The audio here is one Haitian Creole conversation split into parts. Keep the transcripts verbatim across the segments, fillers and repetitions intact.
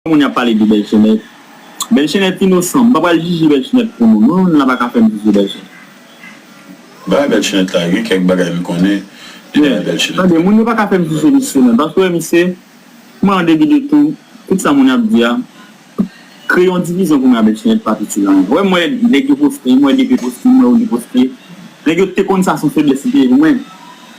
Moun y ap pale de Bèlchenèt. Bèlchenèt inosan. M pa pral jije Bèlchenèt pou nou. Non, nou pa ka fè m jije Bèlchenèt. Bagay Bèlchenèt la, gen kèk bagay m konnen de bagay Bèlchenèt. Tande, moun yo pa ka fè m jije misye non. Paske wè misye, mwen an debi de tou, tout sa moun ap di a, kreye yon divizyon pou mwen a Bèlchenèt pa itil anyen. Wè m wè nèg yo poste, m wè D P poste, m wè Oli poste. Nèg yo te konn sa se yon feblès li te ye pou mwen.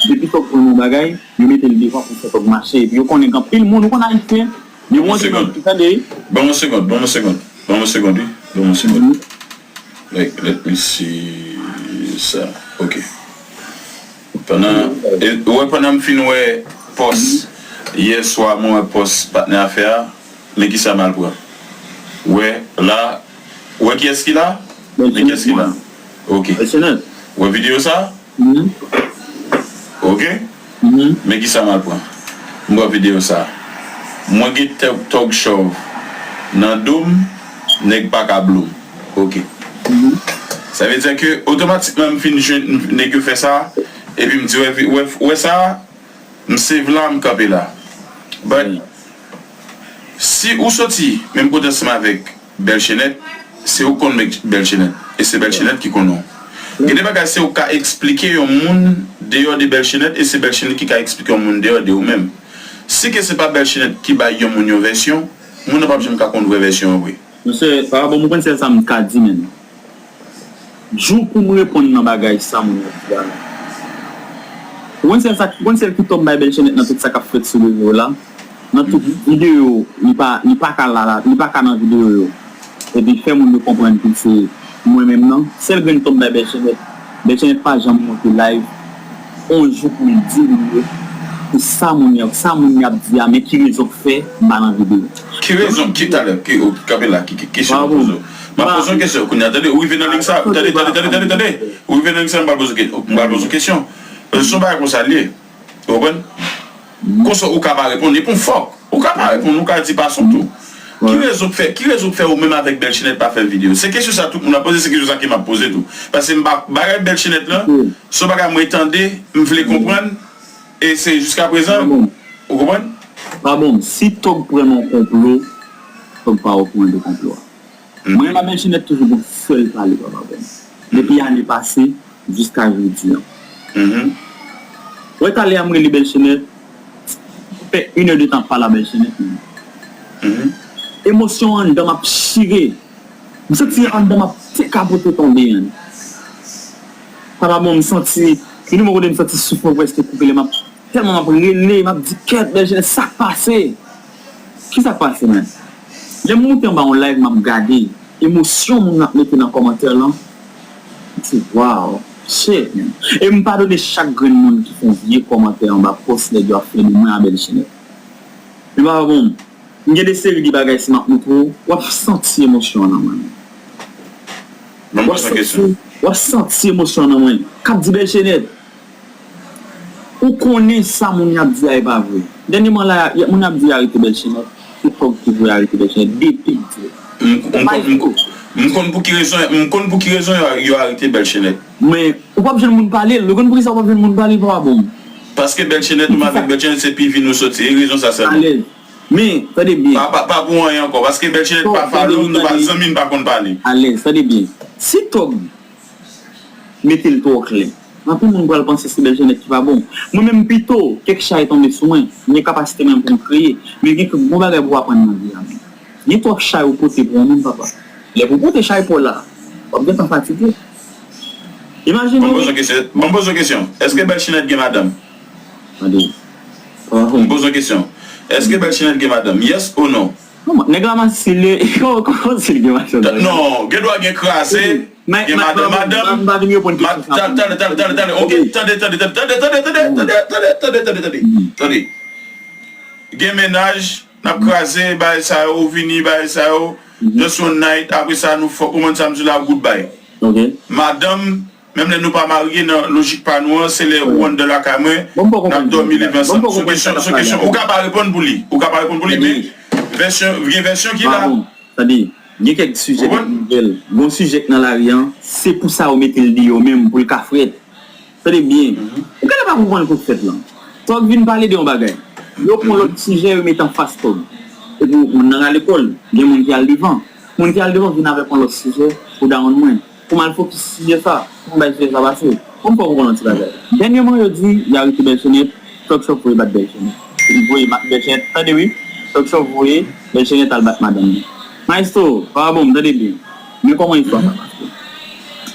Depi Tòg pran yon bagay, yo mete l devan pou fè Tòg mache. Epi yo konnen gen anpil moun, ou konn Ayisyen, yo Ban mwen yon segonn. Tande. Ban mwen yon segonn, ban mwen yon segonn. Ban mwen yon segonn, wi. Ban mwen yon segonn. Like, let me see sa. Ok. Pandan, e, ou wè pandan m fin wè pòs yè swa, mwen wè pòs patnè afè a, men kisa m al pran. Wè la, ou wè kiyès ki la? Men kiyès ki la? Ok. Ou wè videyo sa? Mhm. Ok. Mhm. Men kisa m al pran. M pran videyo sa. Mwen gen Tòg, Tòg Chòv nan do m, nèg pa ka blo m. Ok. Mhm. Sa vle di ke otomatikman m fin jwenn nèg yo fè sa, epi m di, wè, wè, wè sa, m save la, m kanpe la. But, si ou soti menm kote ansanm avèk Bèlchenèt, se ou k konn Bèlchenèt, e se Bèlchenèt ki konnen w. Gen de bagay se ou ka eksplike yon moun deyò de Bèlchenèt, e se Bèlchenèt ki ka eksplike yon moun deyò de ou menm. Si ke se pa Bèlchenèt ki bay yon moun yon vèsyon, moun nan p ap janm ka konn vrè vèsyon an vre. Mesye, pa bon, mwen konn sèl sa m ka di, menn. Jou pou m reponn nan bagay sa moun yo di a la. Ou konn sèl sa, ou konn sèl ki tòp bay Bèlchenèt nan tout sa k ap fèt sou rezo yo la? Nan tout videyo, li pa, li pa ka la, la, li pa ka nan videyo yo. Epi fè moun yo konprann ke se mwen menm nan. Sèl grenn tòp bay Bèlchenèt, Bèlchenèt pa janm monte live on jou pou l di moun yo pou sa moun yo, sa moun yo ap di a, men ki rezon k fè m pa nan videyo. Ki rezon, ki talè, ki, o, kanpe la, ki, ki kesyon m ap poze w? M ap poze yon kesyon kounye a, tande, ou rive nan liy sa, tande, tande, tande, tande, tande, ou rive nan liy sa, m pral poze w ke-, m pral poze w kesyon. Paske se yon bagay konsa l ye, ou konprann? Konsa ou ka pa reponn, li pon fòk. Ou ka pa reponn, ou ka di pa son tou. Ki rezon k fè, ki rezon k fè ou menm avèk Bèlchenèt pa fè videyo? Se kesyon sa tout moun ap poze, se kesyon sa ke m ap poze tou. Paske m pa, bagay Bèlchenèt lan, se yon bagay mwen tande, m vle konprann, e se jiskaprezan, ou konprann? Pa bon, si Tòg pran nan yon konplo, Tòg pa okouran de konplo a. Mwen menm a Bèlchenèt toujou gon sèl pale, papa, bon. Depi ane pase, jiska jodi an. Wè talè a m rele Bèlchenèt, fè inè de tan pale a Bèlchenèt menm. Emosyon anndan m ap chire. M santi anndan m ap dekapote tonbe an. Papa bon, m santi, gen moman kote m santi souf mwen prèske koupe lè m ap, tèlman m ap rele, m ap di, kèt, Bèlchenèt, sa k pase? Kisa k pase, menn? Lè m moute anba yon live, m ap gade emosyon moun nan ap mete nan kòmantè lan, m di, wow, shit, menn. E m padone chak grenn moun ki fè yon vye kòmantè anba pòs nèg yo ap fè de mwen a Bèlchenèt. Men papa bon, m gen de seri de bagay si m ap montre w, w ap santi emosyon an nan mwen. W ap santi, w ap santi emosyon an nan mwen. K ap di Bèlchenèt, ou konnen sa moun y ap di a e pa vre. Dènyèman la, y a, moun ap di arete Bèlchenèt, se Tòg ki voye arete Bèlchenèt, depi m di. M, m, m, m konn pou ki rezon, m konn pou ki rezon yo, yo arete Bèlchenèt. Men, ou p ap jwenn moun pale l. Ou konn poukisa ou p ap jwenn moun pale l, papa bon? Paske Bèlchenèt, ou m avèk Bèlchenèt, se pi vi nou soti. E rezon sa sèlman. Alèz. Men, tande byen. Pa, pa, pa pou anyen ankò. Paske Bèlchenèt pa falo, nou pa zanmi, n pa konn pale. Alèz, tande byen. Si Tòg mete l twò klè, anpil moun pral panse se Bèlchenèt ki pa bon. Mwen menm pito, kèk chay tonbe sou mwen, m gen kapasite mwen pou m kreye. Men gen kèk bon bagay pou w aprann nan vi a menm. Gen twòp chay ou pote pou yon moun, papa. Lè pou w pote chay pa w la, w ap gentan fatige. Imajine w. Ban m poze w kesyon. Ban m poze w kesyon. Èske Bèlchenèt gen madanm? Tande. M poze w kesyon. Èske Bèlchenèt gen madanm? Yes or no? Kòman? Nèg la masisi li. Kòman, kòman si l gen madanm? Non, gen dwa gen kraze, gen madanm, madanm. M pa vin reponn kesyon sa. Tande, tande, tande, tande, tande. Ok, tande, tande, tande, tande. Gen mennaj, n ap kraze, bagay sa yo, ou vini, bagay sa yo. Just one night, apre sa, nou fòk, ou konprann sa m di w la, goodbye. Ok. Madanm, menm lè nou pa marye, nan lojik pa nou an, se lè ou anndan lakay mwen, n ap dòmi, leve ansanm. Se yon kesyon, se yon kesyon. Ou ka pa reponn pou li. Ou ka pa reponn pou li, men vèsyon, gen vèsyon ki la. Tande, gen kèk sijè ki nouvèl. Gon sijè k nan lari an, se pou sa yo mete l deyò menm, pou l ka frèt. Tande byen. Ou genlè pa konprann k ap fèt lan. Tòg vin pale de yon bagay. Yo pran lòt sijè, yo met anfas Tòg. Epi moun nan rale kò l, gen moun ki al devan. Moun ki al devan vin avèk yon lòt sijè pou dawonn mwen. Pou m al fokis sijè sa, pou m bay sijè sa pase. Pou m fè w konprann yon ti bagay. Dènyèman, yo di, y arete Bèlchenèt, Tòk Chòf voye bat Bèlchenèt. Li voye ma- Bèlchenèt, tande wi, Tòk Chòf voye Bèlchenèt al bat madanm li. Maestro, papa bon, tande byen. Men kòman istwa sa pase?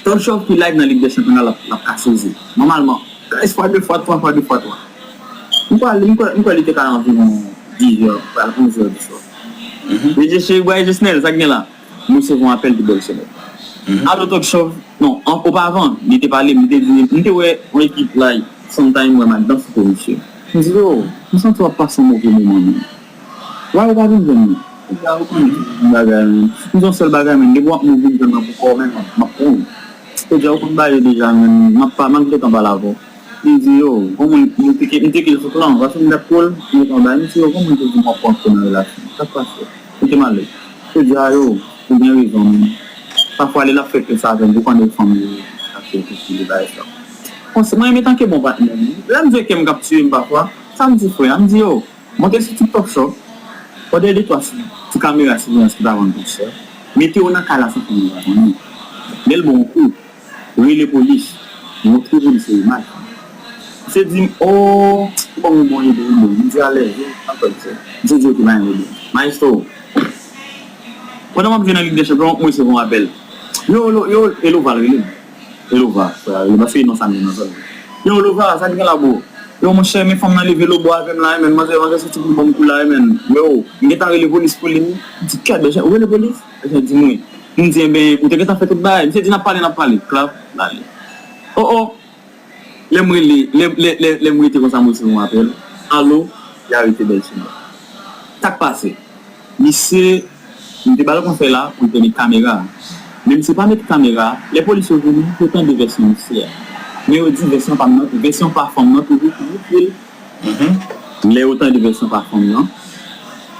Tòk Chòf ki live nan Lig dè Chanpyon an, l ap, l ap kase ze. Nòmalman, yon fwa, de fwa, twa fwa, de fwa, twa. M kwè, m kwè, m kwè li te ka anviwon diz è, pral onz è di swa. Mesye Cheri Bwa e Jesnèl, sa k gen la? M resevwa yon apèl de Bèlchenèt. Alo, Tòk Chòf? Non, an, opavan, li te pale m, li te di, m te wè yon ekip la, sometime, m wè m al danse pou misye. M di, yo, m santi w ap pase yon move moman, menm. Why ou pa vin jwenn mwen? Ou di a ou konnen tout bagay, menm. M di yon sèl bagay, menm. Depi w ap move, m jwenn nan pou kò w, menm, m ap pran w. Ou di a ou konn bagay yo deja, menm. M ap pa, m ap gentan pale avè w. Li di, yo, bon, mwen, m teke, m teke l sou plan, paske m t ap pran l, m te anba, m di, yo, bon, mwen te di m ap pran nan relasyon. Sa k pase? M te mal. Yo di, a, yo, ou gen rezon, men pafwa, lè l ap fè kè sa avè m, pou pandan fanmi, ap fè tout li bagay sa. Bon, se mwen, men tanke bon patnè m, lè m di kè m k ap tiye m pafwa, sa m di frè a, m di, yo, monte sou TikTok Shop, òdè de twa ti, ti kamera siveyans ki pa vann pi chè, mete yo nan kay la san fanmi pa konnen. Lè l ba w yon kou, rele polis, montre polis yo imaj. Misye di m, o, ou ban m yon bon ide, wi, bon. M di, alèz, wi, pa pè, misye. Misye di, oke, pa gen pwoblèm. Maestro, pandan m ap jwe nan Lig dè Chanpyon, mwen resevwa yon apèl. Yo, yo, yo, e Lova l rele m. E Lova, frè, e Lova, se non sa m gen nan zòn. Yo, Lova, sa k gen la, bro? Yo, monchè, men fanm nan leve lobo avè m la, wi, men manzè, manzè soti pou l ban m kou la, wi, men. Yo, m gentan rele polis pou li, wi. M di, kèt, bèl, ou rele polis? Misye di m wi. M di, enben, ou te gentan fè tout bagay. Misye di, n ap pale, n ap pale. Klap, l ale. O, o. Lè m rele, lè, lè, lè, lè m rete konsa, m resevwa yon apèl. Alo, y arete Bèlchenèt. Sa k pase? Misye, m te ba l konsèy la pou l te met kamera. Men misye pa met kamera. Lè polis yo vini, yo tande vèsyon misye a. Men yo di vèsyon pa m nan, vèsyon pa fanm nan toujou pi itil. Lè yo tande vèsyon pa fanm nan,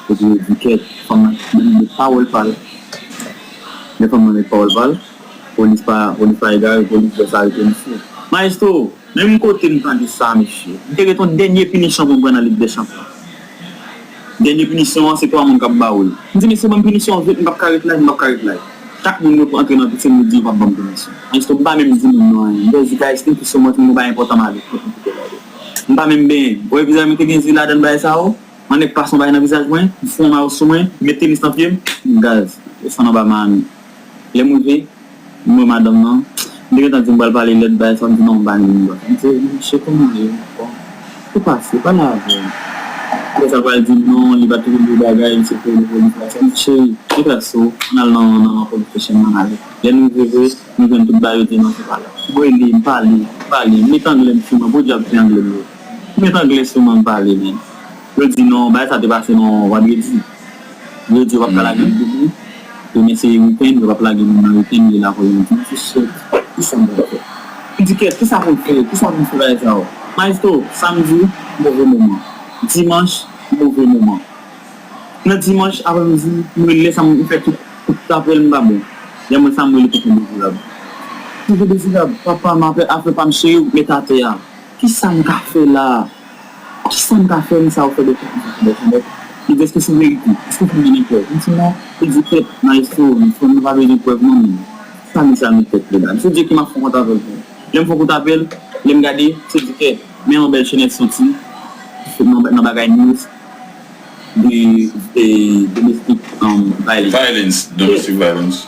epi yo di kèt, fanm nan mete pawòl pa l. Lè fanm nan met pawòl pa l, polis pa, polis pa egare, polis jis arete misye. Maestro, menm kote m tande sa, mesye, m te ret yon dènye pinisyon pou m pran nan Lig dè Chanpyon. Dènye pinisyon an, se twa moun k ap ba w l. M di, mesye, ban m pinisyon an vit, m p ap ka ret la, m p ap ka ret la. Chak moun yo antre nan pisinn, yo di yo p ap ban m pinisyon. Maestro, m pa menm di moun nan anyen. M just di, guys, thank you so much, moun yo pa enpòtan, m ale. Kot m kite l ale. M pa menm benyen. Ou wè vizaj mwen te gen zye ladan bagay sa yo? Yon nèg pase yon bagay nan vizaj mwen, m fè yon mayo sou mwen, m met tenis nan pye m, gaz, desann anba Miami. Lè m rive, m wè madanm nan, m te gentan di m pral pale lèd bagay sa, m di non, m pa gen moun sa. M di, mesye, kòman w ye? Bon, ou pase, pale avè m. Apre sa, l pral di m non, li pa t rele bagay, li se pou rele polis la. M di, cheri, mete rès ou, ann al nan, nan, nan polis station, ann ale. Lè n rive vre, nou jwenn tout bagay yo di non, se pa la. M rele, m pale, m pale, m met anglè m sou mwen, podyab se anglè m yo. M met anglè sou mwen, m pale, men. Yo di non, bagay sa te pase nan vandredi. Yo di yo p ap ka lage m demen. Demen se weekend, yo p ap lage moun nan weekend, li la pou yon di, m di, shit, kisa m pral fè? M di, kèt, kisa pou m fè? Kisa pou m fè bagay sa yo? Maestro, samdi, move moman. Dimanch, move moman. Nan dimanch aprèmidi, m rele sa m fè tout, tout apèl m pa bon. Lè mwen sa m rele tonton Dezirab. Tonton Dezirab, papa m, afè pa m cheri, ou k met atè a. Kisa m ka fè la? Kisa m ka fè, m sa ou fè de fè konsa fè de fè. Li di, èske se verite? Èske w fin gen prèv? M di non. Li di, kèt, maestro, frè m, nou pa bezwen prèv non, men sa misye a met tèt li la. Misye di, oke, m ap fè yon kont avè l. Lè m fè yon kont avè l, lè m gade, misye di, kèt, men yon bèl chenèt soti nan, nan bagay news de, de domestic um, violence. Violence, domestic violence.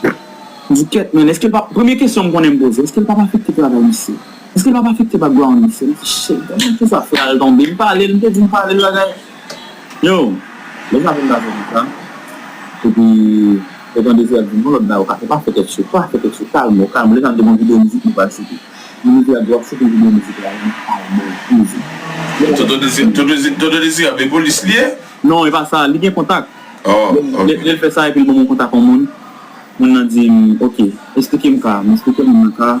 M di, kèt, men, èske l pa, premye kesyon m konnen m poze, èske l p ap afekte travay misye? Èske l p ap afekte background misye? M di, shit, gade kisa frè a l tonbe. M pale l, m te di m pale l bagay. Yo, lè sa vin pase konsa, epi tonton Dezirab di m, yon lòt bagay ou ka fè, pa fè tèt cho, pa fè tèt cho, kalme w, kalme w. Lè sa m te gon videyo mizik mwen pral site. Tonton Dezirab di w ap site videyo mizik la, wi, kalme w, easy. Tonton Dezirab, tonton Dezirab, tonton Dezirab, e polis li ye? Non, e pa sa, li gen kontak. Oh, ok. Lè, lè l fè sa, epi l ban mwen kontak yon moun. Moun nan di m, oke, esplike m ka, m esplike moun nan ka,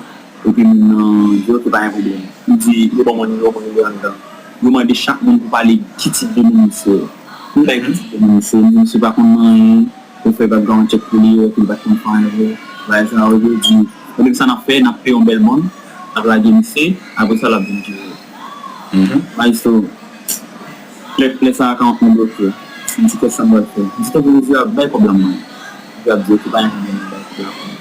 epi moun nan di, oke, pa gen pwoblèm. Li di, yo ban mwen nimewo pou rele anndan. Yo mande chak moun pou pale ki tip de moun misye ye. M bay ki tip de moun misye ye, m di misye pa konn anyen, yo fè background check pou li, epi li pa t konn fè anyen vre. Bagay sa yo, yo di, pwoblèm sa n ap fè, n ap peye yon bèl bann, n ap lage misye, apre sa l ap vin jere. Maestro, lè, lè sa a, akawont mwen bloke. M di, "Kèt sa m pral fè?" M di, "Tonton Dezi ap bay kòb la mwen." Epi ap di, "Ok, pa gen pwoblèm, bay kòb la mwen."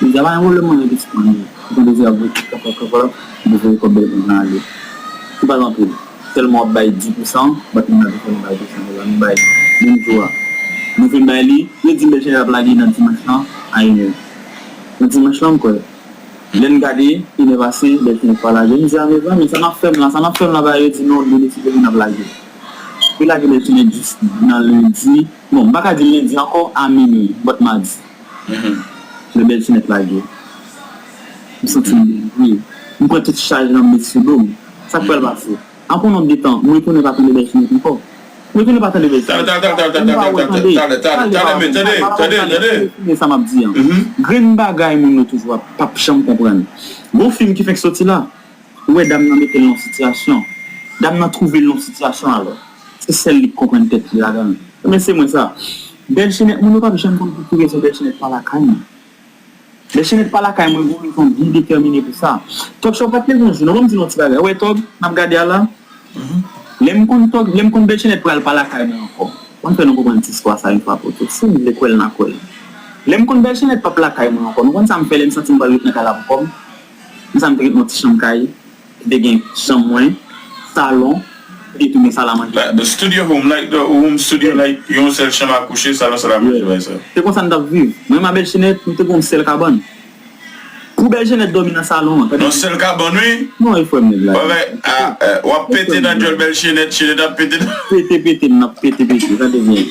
M di, "A pa gen pwoblèm, mwen, epi se mwen." Tonton Dezi ap voye kòb, kòb, kòb, kòb, kòb, li voye kòb bèl moun nan ale. Li pa t anpil. Sèlman w ap bay dis pousan, bat moun nan te fè nou bay dis pousan, nou bay menm jou a. Nou vin bay li, yo di m Bèl Chenèt ap lage nan dimanch lan, a inè. Nan dimanch lan, m kwè. Lè n gade, inè pase, Bèl Chenèt pa lage. M di, "A, mezanmi, sa n ap fè m la, sa n ap fè m la?" Bagay yo di, "Non, nou deside vin ap lage." Yo lage Bèl Chenèt jis nan lendi. Bon, m pa ka di lendi ankò, a minwi, bòt madi. Lè Bèl Chenèt lage. M santi m delivre. M pran tout chaj lan m met sou do m. Sa k pral pase? Apre yon nòt de tan, m retounen pa tande Bèl Chenèt ankò. M retounen pa tande Bèl Chenèt. Talè, talè, talè, talè, talè, talè, talè, talè, talè, men tande, tande, tande. Tande sa m ap di an. Grenn bagay moun yo toujou ap, p ap janm konprann. Gon fim ki fenk soti la. Ou wè dam nan mete l nan sitiyasyon. Dam nan twouve l nan sitiyasyon alò. Se sèl li k konprann tèt li ladan l. Ebyen se mwen sa. Bèl Chenèt, moun yo p ap janm konn pou ki rezon Bèl Chenèt pa lakay mwen. Bèl Chenèt pa lakay mwen, gon rezon byen detèmine pou sa. Talk Show pa t leve yon jou, non, ban m di nou yon ti bagay. Ou wè Tòg, n ap gade a la? Lè m konn Tòg, lè m konn Bèl Chenèt pral pa lakay mwen ankò. Ban m fè nou konprann ti istwa sa yon fwa pou tout. Si nou vle kwè l, n a kwè l. Lè m konn Bèl Chenèt p ap lakay mwen ankò, nou konn sa m fè lè m santi m pral ret nan kay la pou kò m? M sa m te ret nan yon ti chanm kay, ki te gen chanm mwen, salon, epi tou gen sal a manje. Like the studio home, like the home studio, like yon sèl chanm a kouche, salon, sal a manje, bagay sa. Se konsa n t ap viv. Mwen, m a Bèl Chenèt, nou te gen yon sèl kabann. Pou Bèl Chenèt dòmi nan salon an, tande. Yon sèl kabann, wi. Non, e frè m nèg la. Bagay, a, w ap pete nan djòl Bèl Chenèt, Chenèt ap pete nan. Pete, pete, n ap pete, pete, tande byen.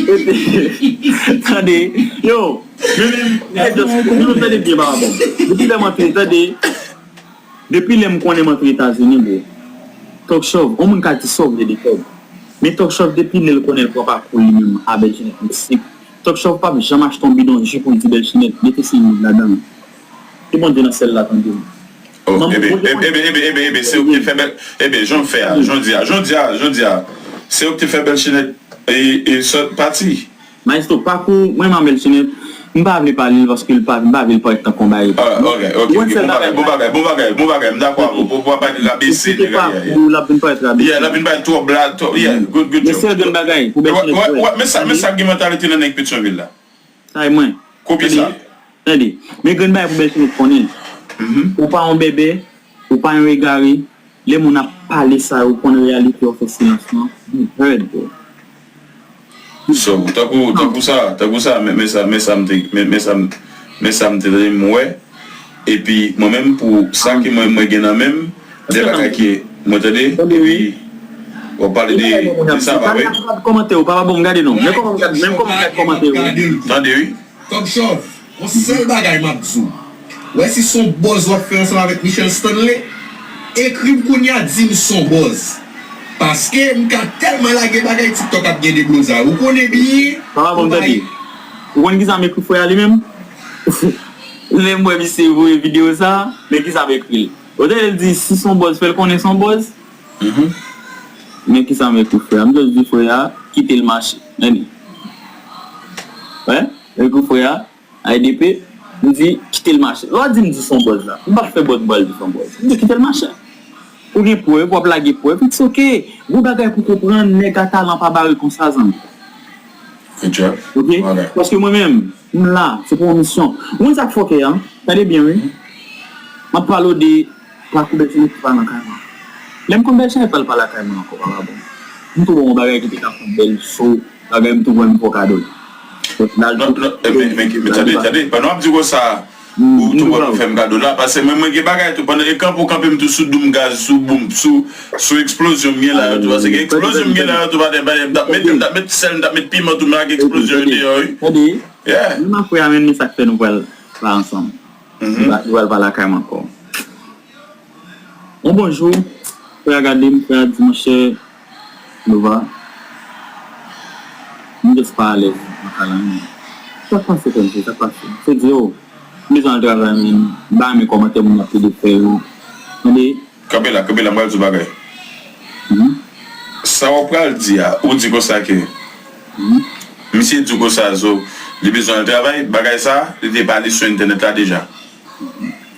Pete. Tande, yo, men, men, men, just, nou tande byen, papa, bon. Depi lè m antre, tande. Depi lè m konnen m antre Etazini, bro. Talk Show, yon moun ka di sa w vle de Tòg. Men Talk Show, depi lè l konnen l pran pakou li menm a Bèl Chenèt Meksik, Talk Show p ap janm achte yon bidon ji pou l di Bèl Chenèt, mete senk mil ladan l. Ke Bondye nan syèl la tande m. Oh, ebe, ebe, ebe, ebe, ebe, se ou ki te fè Bèl, ebe, jan w fè a, jan w di a, jan w di a, jan w di a, se ou ki te fè Bèl Chenèt e, e sot pati. Maestro, pakou, mwen, m a Bèl Chenèt, m pa vle pale l paske l pa, m pa vle l parèt tankou yon bagay. Ah, ok, ok, ok, bon bagay, bon bagay, bon bagay, bon bagay, m dakò avè w, pou, pou pa pale rabese nèg la, yeah, yeah. L ap vin parèt rabese. Yeah, l ap vin parèt twòp bla, twòp, yeah, good, good job. Men sèl grenn bagay pou Bèl Chenèt fè. Men sa, men sa gen mantalite nan nèg Petyonvil la. Sa e mwen. Kopye sa. Tande, men grenn bagay pou Bèl Chenèt konnen. Ou pa yon bèbè, ou pa yon egare, lè moun ap pale sa yo, ou konn reyalite yo, fè silans lan, you heard, bro. So, tankou, tankou sa, tankou sa, men, men sa, men sa m te, men, men sa m, men sa m te tande, m wè. Epi, mwen menm, pou sa ke mwen, mwen gen nan men m, de bagay ke mwen tande, epi, w ap pale de, de sa, pa vre? Kòmantè yo, papa, bon, gade non. Men kòman m gad, men kòman m gad kòmantè yo. Tande, wi. Tòg Chòv, yon sèl bagay m ap di w. Wè si se yon buzz w ap fè ansanm avèk Michel Stanley, ekri m kounye a, di m se yon buzz. Paske m ka tèlman lage bagay TikTok ap gen deblozay. Ou konnen byen. Papa, bon, tande. Ou konn kisa m ekri frè a li menm? Lè m wè misye voye videyo sa, men kisa m ekri l. Otè l di, si se yon buzz, fè l konnen se yon buzz. Men kisa m ekri frè a? M just di frè a, kite l mache. Anyway. Wè? M ekri frè a, I D P, m di, kite l mache. Lè w di m di se yon buzz la, m p ap fè buzz, m pral di se yon buzz. M di, kite l mache. Ou gen prèv, w ap lage prèv, it's ok. Gon bagay pou konprann, nèg a talan pa bare konsa, zanmi. Good job. Ok? Paske mwen menm, m la, se pou yon misyon. Ou konn sa k fòkè a? Tande byen, wi. M ap pale w de pakou Bèl Chenèt ki pa nan kay mwen. Lè m konn Bèl Chenèt pral pa lakay mwen ankò, papa, bon. M tou wè yon bagay ki te ka fè bèl cho, bagay m tou wè m fè w kado l. Non, non, men, men, men, tande, tande, pandan w ap di konsa, ou tou wè m fè m kado la, paske mwen, mwen gen bagay tou, pandan e kanpe w kanpe m tou sou doum gaz, sou boum, sou, sou eksplozyon m gen la yo tou, paske gen eksplozyon m gen la yo tou, paske m t ap met, m t ap met sèl, m t ap met piman tou, men ak eksplozyon yo deyò, wi. Tande, yeah. Menm apre a, men, men sa k fè nou pral pa ansanm. Li pa, li pral pa lakay m ankò. Yon bon jou, frè a gade m, frè a di, monchè, Nova, m just pa alèz nan kay la, men. Sa k pase, frè m, sa k pase? Se di, oh, m bezwen al travay, men, m pa renmen kòmantè moun ap plede fè yo. Tande? Kanpe la, kanpe la, m pral di w bagay. Sa w pral di a, ou di konsa ke misye di w konsa, so, li bezwen al travay, bagay sa, li te pale sou entènèt la deja.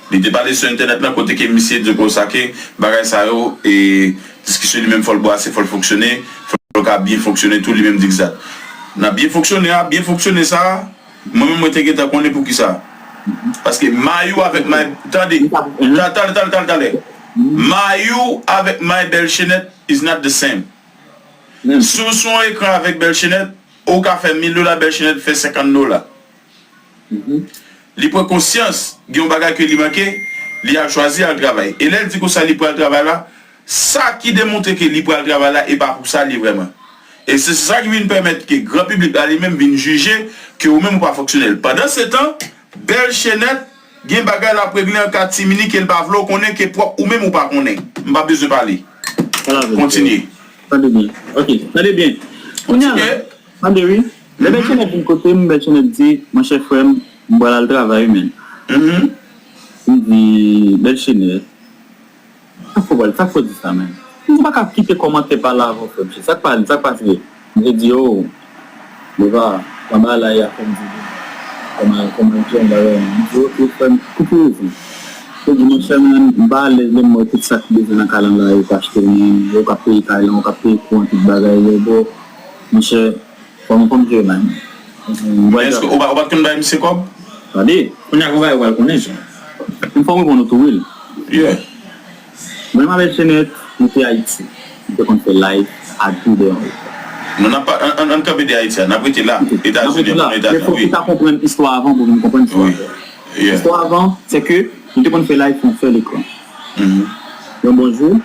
Li te pale sou entènèt la kote ke misye di konsa ke bagay sa yo, e, diskisyon li menm fò l bwase, fò l fonksyone, fò Yo ka byen fonksyone tou, li menm di egzat. Nan byen fonksyone a, byen fonksyone sa a, mwen menm mwen te gentan konnen poukisa. Paske Mayou avèk May, tande, ta- tande, tande, tande, tande. Mayou avèk May Bèl Chenèt is not the same. Si w sou yon ekran avèk Bèl Chenèt, ou ka fè mil dola, Bèl Chenèt fè senkant dola. Li pran konsyans, gen yon bagay ke li manke, li al chwazi al travay. E lè l di konsa li pral travay la, sa ki demontre ke li pral travay la, e pa pou sa li ye vrèman. E se sa ki vin pèmèt ke gran piblik la li menm vin jije ke ou menm ou pa fonksyonèl. Pandan se tan, Bèl Chenèt gen bagay l ap regle an katimini ke l pa vle w konnen, ke pwòp ou menm ou pa konnen. M pa bezwen pale. Kontinye. Tande byen. Ok, tande byen. Kounye a la, tande wi. Lè Bèl Chenèt vin kote m, Bèl Chenèt di, monchè frè m, m pral al travay wi, men. M di, Bèl Chenèt, sa k fè w pral, sa k fè w di sa, men? M di, ou pa ka kite kòmantè pale avè w, frè m, sa k pa, sa k pase? M te di, o, Leva, anba la, y ap fè m di, kòman, kòman jan bagay la? M di, ok, frè m, koupe rezon. Yo di, monchè, men, m pa alèz lè m wè tout sa ki bezwen nan kay lan la, yo pa achte l, men, yo k ap peye kay lan, yo k ap peye kouran, tout bagay yo, bon, monchè, Fò m, fò m jere la. Men èske ou pa, ou pa t konn bay misye kòb? Tande, kounye a konpa yo pral konnen sa. M fò m reponn ou tou wi. Yeah. Mwen m avèk Jenet, nou te Ayiti. Nou te konn fè live a tou de yon ekran. Non, n ap pa, ann, ann, ann kanpe de Ayiti a, n ap rete la. Etazini, ann rete la. Men fòk ou ta konprann istwa avan pou vin konprann istwa apre. Istwa avan, se ke nou te konn fè live sou yon sèl ekran. Yon bon jou,